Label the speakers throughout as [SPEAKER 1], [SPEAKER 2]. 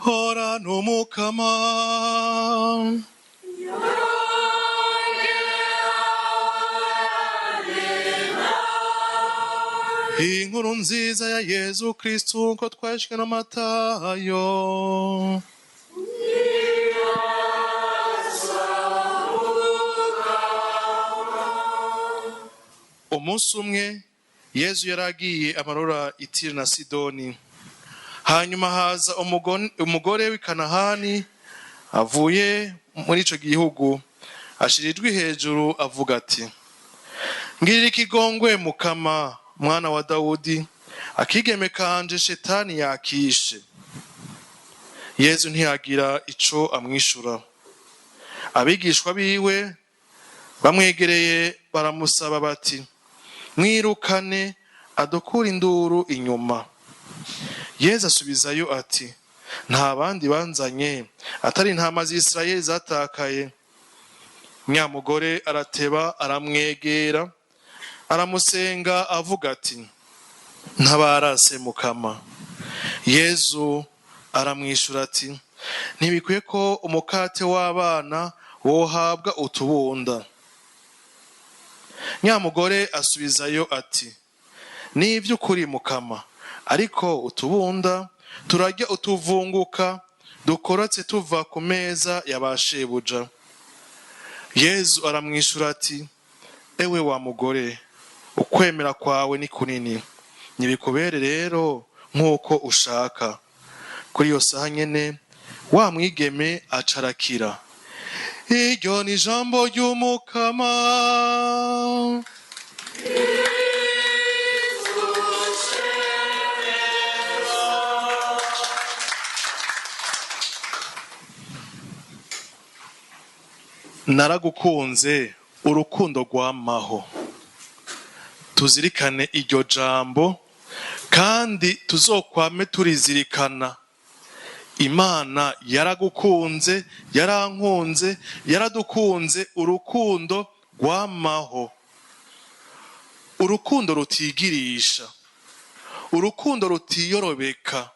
[SPEAKER 1] Hora n'Umukama. Inkuru nziza ya Yezu Kristu uko twashwe na Matayo. Umunsi umwe Yezu yaragiye amarora i Tiro na Sidoni. Hanyuma haza umugore w'i Kanahani avuye muri ico gihugu, ashira ijwi hejuru avuga ati: Ngirira ikigongwe Mukama, mwana wa Dawudi, akigeme kanje shetani yakishe. Yezu ntiyagira ico amwishura. Abigishwa biwe bamwegereye baramusaba bati: Mwirukane adukure induru inyuma. Yezu asubizayo ati: Nta bandi banzanye atari intama z'Isirayeli zatakaye. Nyamugore arateba aramwegera, aramusenga avuga ati: Ntabarase Mukama. Yezu aramwishura ati: Ntibikwiye ko umukate w'abana wohabwa utubunda. Nyamugore asubizayo ati: Ni ivy'ukuri Mukama, ariko utubunda turarya utuvunguka dukorotse tuva ku meza ya ba shebuja. Yezu aramwishura ati: Ewe wa mugore, ukwemera kwawe ni kunini, nibikubere rero nk'uko ushaka. Kuri iyo saha nyene wa mwigeme acarakira. Iryo ni ijambo ry'Umukama. Naragukunze urukundo rwamaho. Tuzirikane iryo jambo kandi tuzokwame turizirikana. Imana yaragukunze, yarankunze, yaradukunze urukundo rwamaho. Urukundo rutigirisha, urukundo rutiyorobeka,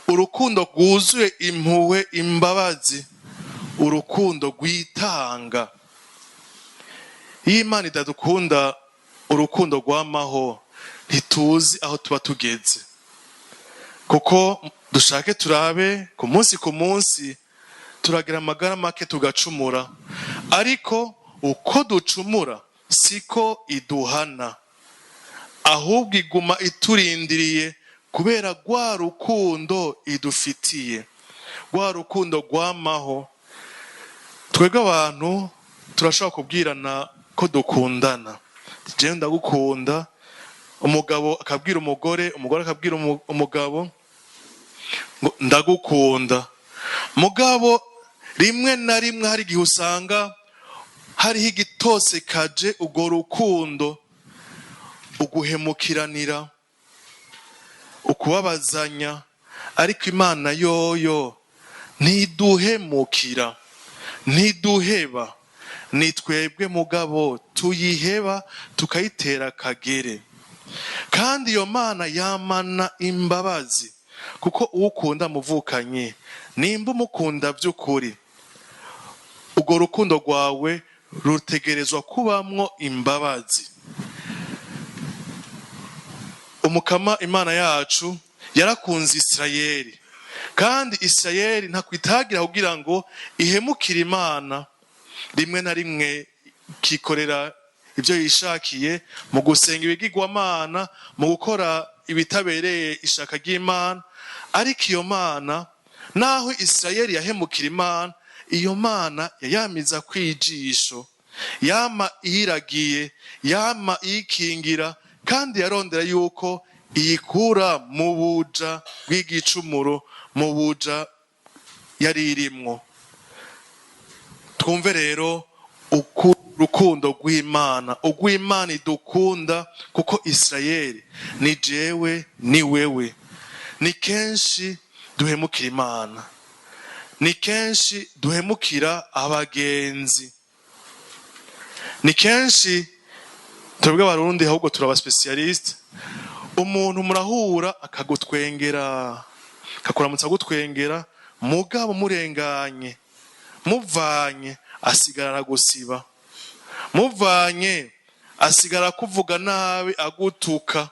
[SPEAKER 1] urukundo rwuzuye impuhwe, imbabazi, urukundo rwitanga. Iyo Imana idadukunda urukundo rwamaho, ntituzi aho tuba tugeze. Kuko dushake turabe ku munsi ku munsi turagira amagara make tugacumura, ariko uko ducumura siko iduhana, ahubwo iguma iturindiriye kubera rwa rukundo idufitiye, rwa rukundo rwamaho. Twebwe abantu turashobora kubwirana ko dukundana, jewe ndagukunda, umugabo akabwira umugore, umugore akabwira umugabo ngo ndagukunda. Mugabo rimwe na rimwe hari igihe usanga hariho igitosekaje urwo rukundo, uguhemukiranira, ukubabazanya. Ariko Imana yoyo ntiduhemukira, ntiduheba. Ni twebwe mugabo tuyiheba tukayitera akagere. Kandi iyo Mana yamana imbabazi, kuko uwukunda muvukanye, nimba umukunda by'ukuri, urwo rukundo rwawe rutegerezwa kubamwo imbabazi. Umukama Imana yacu yarakunze Isirayeli, kandi Isirayeli ntakwitagira kugira ngo ihemukire Imana. Rimwe na rimwe ikikorera ibyo yishakiye mu gusenga ibigirwamana, mu gukora ibitabereye ishaka ry'Imana. Ariko iyo Mana, naho Isirayeli yahemukira Imana, iyo Mana yayamiza kwijisho, yama iyiragiye, yama iyikingira, kandi yarondera yuko iyikura mu buja bw'igicumuro, mu buja yari irimwo. Twumve rero urukundo rw'Imana, urw'Imana idukunda, kuko Isirayeli ni jewe ni wewe. Ni kenshi duhemukira Imana, ni kenshi duhemukira abagenzi, ni kenshi twebwe Abarundi ahubwo turaba specialiste. Umuntu murahura akagutwengera, Akakuramutsa agutwengera, mugabo murenganye, muvanye, asigara aragusiba. Muvanye, asigara akuvuga nabi, agutuka.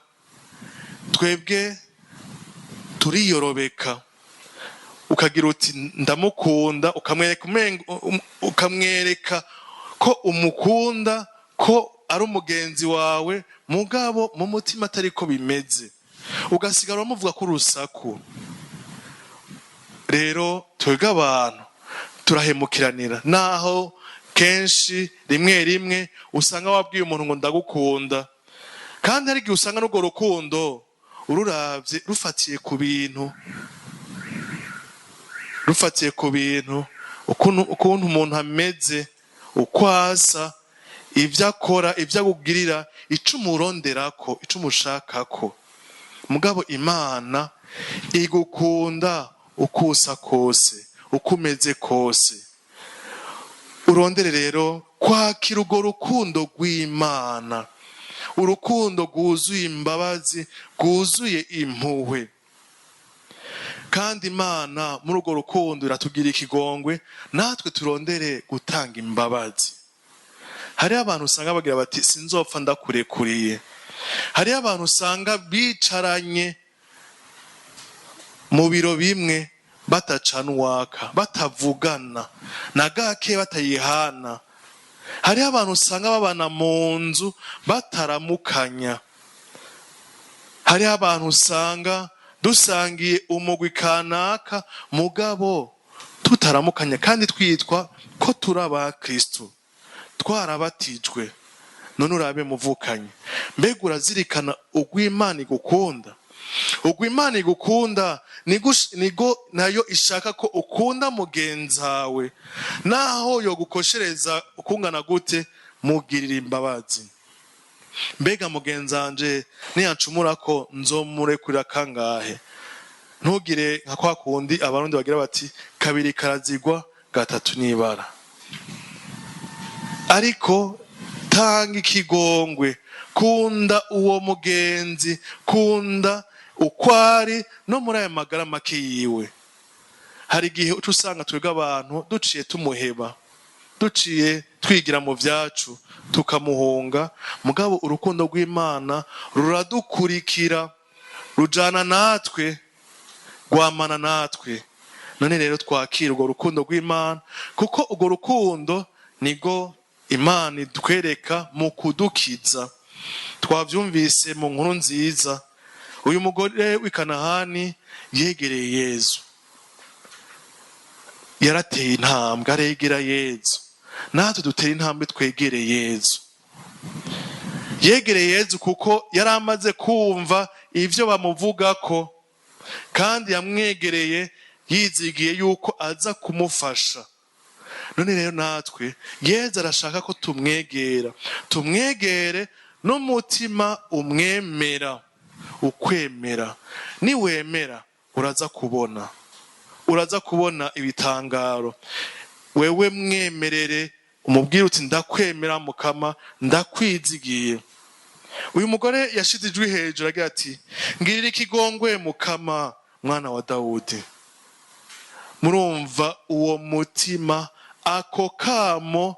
[SPEAKER 1] Twebwe turiyorobeka, ukagira uti ndamukunda, ukamwereka ko umukunda, ko ari umugenzi wawe, mugabo mu mutima atari ko bimeze, ugasigara bamuvuga ko urusaku. Rero twebwe abantu turahemukiranira, naho kenshi rimwe rimwe usanga wabwiye umuntu ngo ndagukunda, kandi hari igihe usanga n'urwo rukundo ururavye rufatiye ku bintu, rufatiye ku bintu, ukuntu umuntu ameze, uko asa, ibyo akora, ibyo akugirira, ico umuronderako, ico umushakako. Mugabo Imana igukunda uko usa kose, uko umeze kose. Urondere rero kwakira urwo rukundo rw'Imana, urukundo rwuzuye imbabazi, rwuzuye impuhwe. Kandi Imana muri urwo rukundo iratugira ikigongwe, natwe turondere gutanga imbabazi. Hariho abantu usanga bagira bati sinzopfa ndakurekuriye. Hariho abantu usanga bicaranye mu biro bimwe batacana uwaka, batavugana na gake, batayihana. Hariho abantu usanga babana mu nzu bataramukanya. Hariho abantu usanga dusangiye umugwi kanaka, mugabo tutaramukanya, kandi twitwa ko turi aba Kristo, twarabatijwe. None urabe muvukanye, mbega urazirikana ugw'Imana igukunda? Ugw'Imana igukunda nigo nayo ishaka ko ukunda mugenzawe, naho yogukoshereza ukungana gute, mugirira imbabazi. Mbega mugenzanje niyancumura ko nzomurekurira kangahe? Ntugire nka kwa kundi Abarundi bagira bati kabiri karazigwa, gatatu nibara. Ariko tanga ikigongwe, kunda uwo mugenzi, kunda uko ari no muri aya magara make yiwe. Hari igihe uca usanga twebwe abantu duciye tumuheba, duciye twigira mu vyacu, tukamuhunga. Mugabo urukundo rw'Imana ruradukurikira, rujana natwe, rwamana natwe. None rero twakira urwo rukundo rw'Imana, kuko urwo rukundo nigo Imana idukwereka mu kudukiza. Twavyumvise mu nkuru nziza, uyu mugore w'i Kanahani yegereye Yezu, yarateye intambwe aregera Yezu. Natwe dutera intambwe twegere Yezu. Yegereye Yezu kuko yari amaze kumva ivyo bamuvugako, kandi yamwegereye yizigiye yuko aza kumufasha. None rero natwe Yezu arashaka ko tumwegera, tumwegere n'umutima umwemera, ukwemera. Niwemera uraza kubona, uraza kubona ibitangaro. Wewe mwemerere, umubwire uti ndakwemera Mukama, ndakwizigiye. Uyu mugore yashize ijwi hejuru agira ati ngirira ikigongwe Mukama, mwana wa Dawudi. Murumva uwo mutima, ako kamo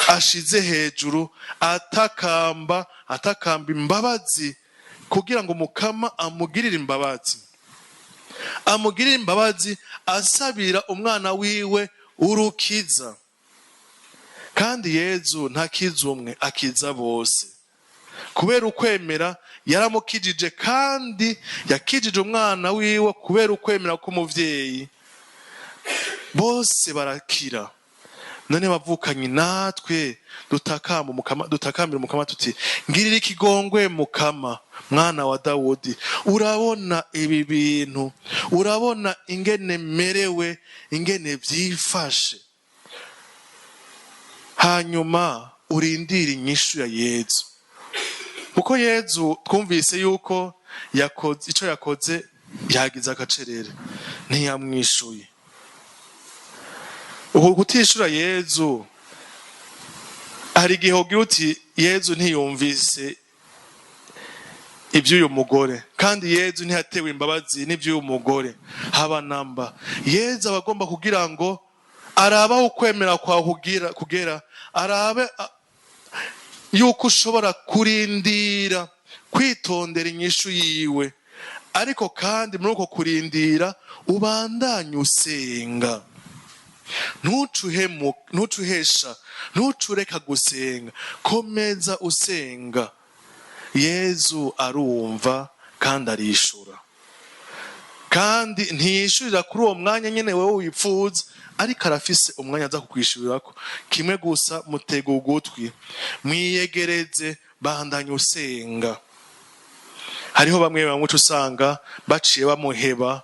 [SPEAKER 1] ashize hejuru, atakamba, atakamba imbabazi kugira ngo Mukama amugirire imbabazi, amugirire imbabazi asabira umwana wiwe urukiza. Kandi Yezu ntakiza umwe, akiza bose. Kubera ukwemera yaramukijije, kandi yakijije umwana wiwe kubera ukwemera k'umuvyeyi. Bose barakira. None bavukanye natwe dutakamba Mukama, dutakambira Mukama tuti ngirira ikigongwe Mukama, mwana wa Dawudi. Urabona ibi bintu, urabona ingene merewe, ingene vyifashe. Hanyuma urindire inyishu ya Yezu, kuko Yezu twumvise yuko yakoze ico yakoze, yagize agacerere, ntiyamwishuye. Uku kutishura Yezu, hari igihe ugira uti Yezu ntiyumvise Iby'uyu mugore kandi, Yezu ntiyatewe imbabazi n'iby'uyu mugore haba namba. Yezu aba agomba kugira ngo arabe aho ukwemera kwawe kugera, arabe yuko ushobora kurindira, kwitondera inyishu yiwe, ariko kandi muri uko kurindira ubandanye usenga. Ntucuhesha, ntucureka gusenga, komeza usenga. Yezu arumva kandi arishura, kandi ntiyishurira kuri uwo mwanya nyine wowe wipfuza, ariko arafise umwanya aza kukwishurirako. Kimwe gusa, mutega ugutwi, mwiyegereze, bandanye usenga. Hariho bamwe bamwe uca usanga baciye bamuheba,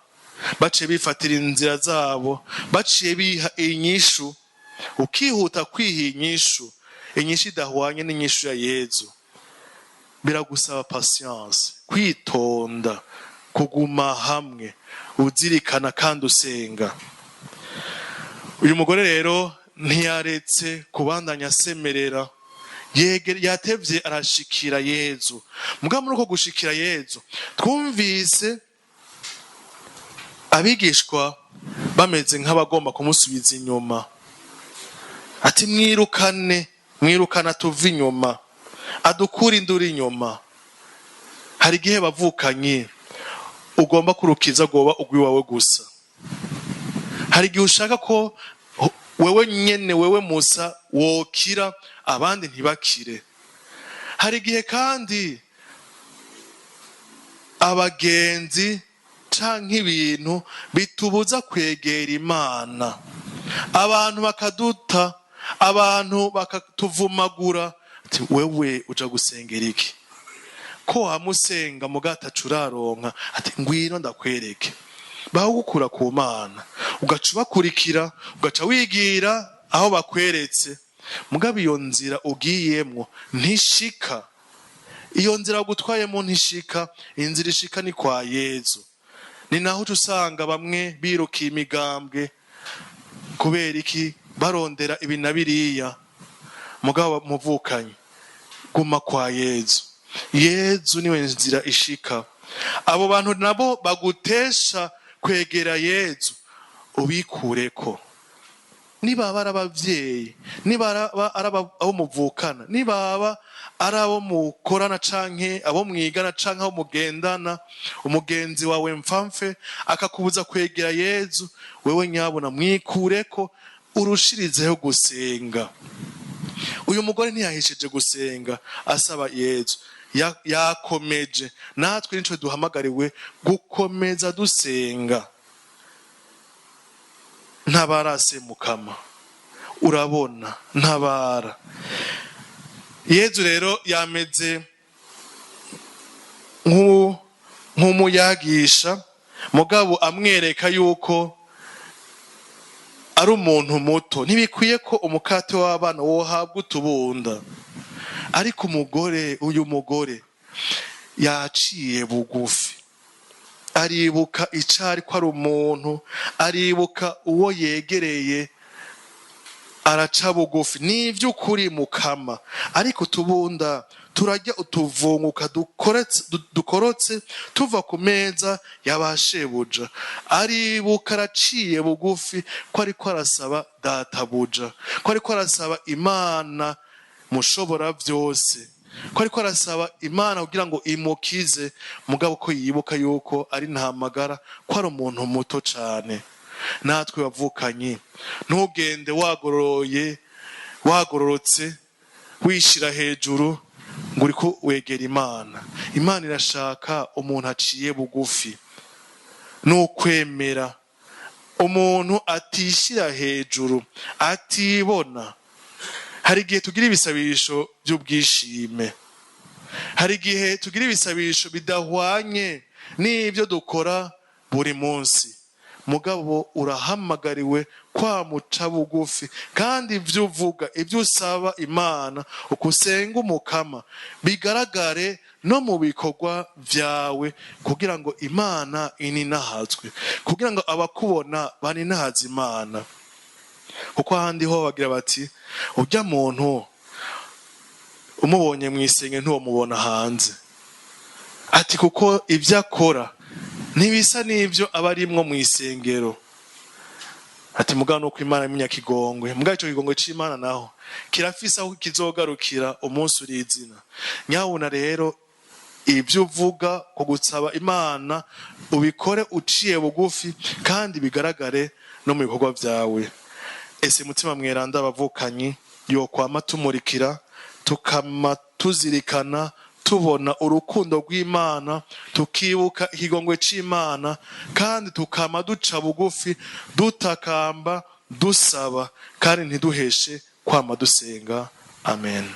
[SPEAKER 1] baciye bifatira inzira zabo, baciye biha inyishu. Ukihuta kwiha inyishu, inyishu idahwanye n'inyishu ya Yezu. Biragusaba patience, kwitonda, kuguma hamwe uzirikana kandi usenga. Uyu mugore rero ntiyaretse kubandanya asemerera. Yatevye arashikira Yezu. Mugabo muri uko gushikira Yezu, twumvise abigishwa bameze nk'abagomba kumusubiza inyuma, ati: "Mwirukane, mwirukana, tuve inyuma, adukure induru inyuma." Hari igihe bavukanye ugomba kurukiza goba ugwiwawe gusa. Hari igihe ushaka ko wewe nyene, wewe musa, wokira, abandi ntibakire. Hari igihe kandi abagenzi canke ibintu bitubuza kwegera Imana, abantu bakaduta, abantu bakatuvumagura, ati: "Wewe uja gusengera iki ko wamusenga mugatacu uraronka?" Ati: "Ngwino ndakwereke." Bahugukura ku Mana, ugaca ubakurikira, ugaca wigira aho bakweretse. Mugabo iyo nzira ugiyemwo ntishika, iyo nzira bagutwayemo ntishika. Inzira ishika ni kwa Yezu. Ni naho uca usanga bamwe birukiye imigambwe. Kubera iki? Barondera ibi na biriya. Mugabo muvukanye, guma kwa Yezu. Yezu niwe nzira ishika. Abo bantu nabo bagutesha kwegera Yezu, ubikureko. Nibaba ari abavyeyi, niba ari abo muvukana, nibaba ari abo mukorana canke abo mwigana canke abo mugendana, umugenzi wawe mfamfe akakubuza kwegera Yezu, wewe nyabona mwikureko, urushirizeho gusenga. Uyu mugore ntiyahishije gusenga asaba Yezu. Yakomeje. Natwe nico duhamagariwe, gukomeza dusenga. Ntabara Semukama, urabona, ntabara. Yezu rero yameze nk'umuyagisha, mugabo amwereka yuko ari umuntu muto. Ntibikwiye ko umukate w'abana wohabwa utubunda. Ariko umugore, uyu mugore yaciye bugufi, aribuka icari ko ari umuntu, aribuka uwo yegereye, araca bugufi. Ni iby'ukuri Mukama, ariko utubunda turajya utuvunguka dukorotse tuva ku meza y'abashebuja. Aribuka, araciye bugufi, ko ariko arasaba databuja, ko ariko arasaba Imana mushobora byose, ko ariko arasaba Imana kugira ngo imukize, mugabo ko yibuka yuko ari ntamagara, ko ari umuntu muto cane. Natwe bavukanye, ntugende wagororoye, wagororotse, wishira hejuru ngo uriko wegera Imana. Imana irashaka umuntu aciye bugufi n'ukwemera, umuntu atishira hejuru, atibona. Hari igihe tugira ibisabisho by'ubwishime, hari igihe tugira ibisabisho bidahwanye n'ibyo dukora buri munsi. Mugabo urahamagariwe kwamuca bugufi, kandi ibyo uvuga, ibyo usaba Imana, uko usenga Umukama, bigaragare no mu bikorwa byawe, kugira ngo Imana ininahazwe, kugira ngo abakubona baninahaze Imana. Kuko ahandi ho bagira bati: "Ujya muntu umubonye mu isenge ntiwamubona hanze." Ati kuko ibyo akora ntibisa n'ibyo aba arimwo mu isengero. Ati mugabo nuko Imana imenya kigongwe, mugabo ico kigongwe c'Imana naho kirafise aho kizogarukira umunsi uri izina. Nyabuna rero, ibyo uvuga ku gusaba Imana ubikore uciye bugufi kandi bigaragare no mu bikorwa byawe. Ese Mutima Mweranda, abavukanyi, yokwama tumurikira, tukama tuzirikana, tubona urukundo rw'Imana, tukibuka ikigongwe c'Imana, kandi tukama duca bugufi, dutakamba, dusaba, kandi ntiduheshe kwama dusenga. Amen.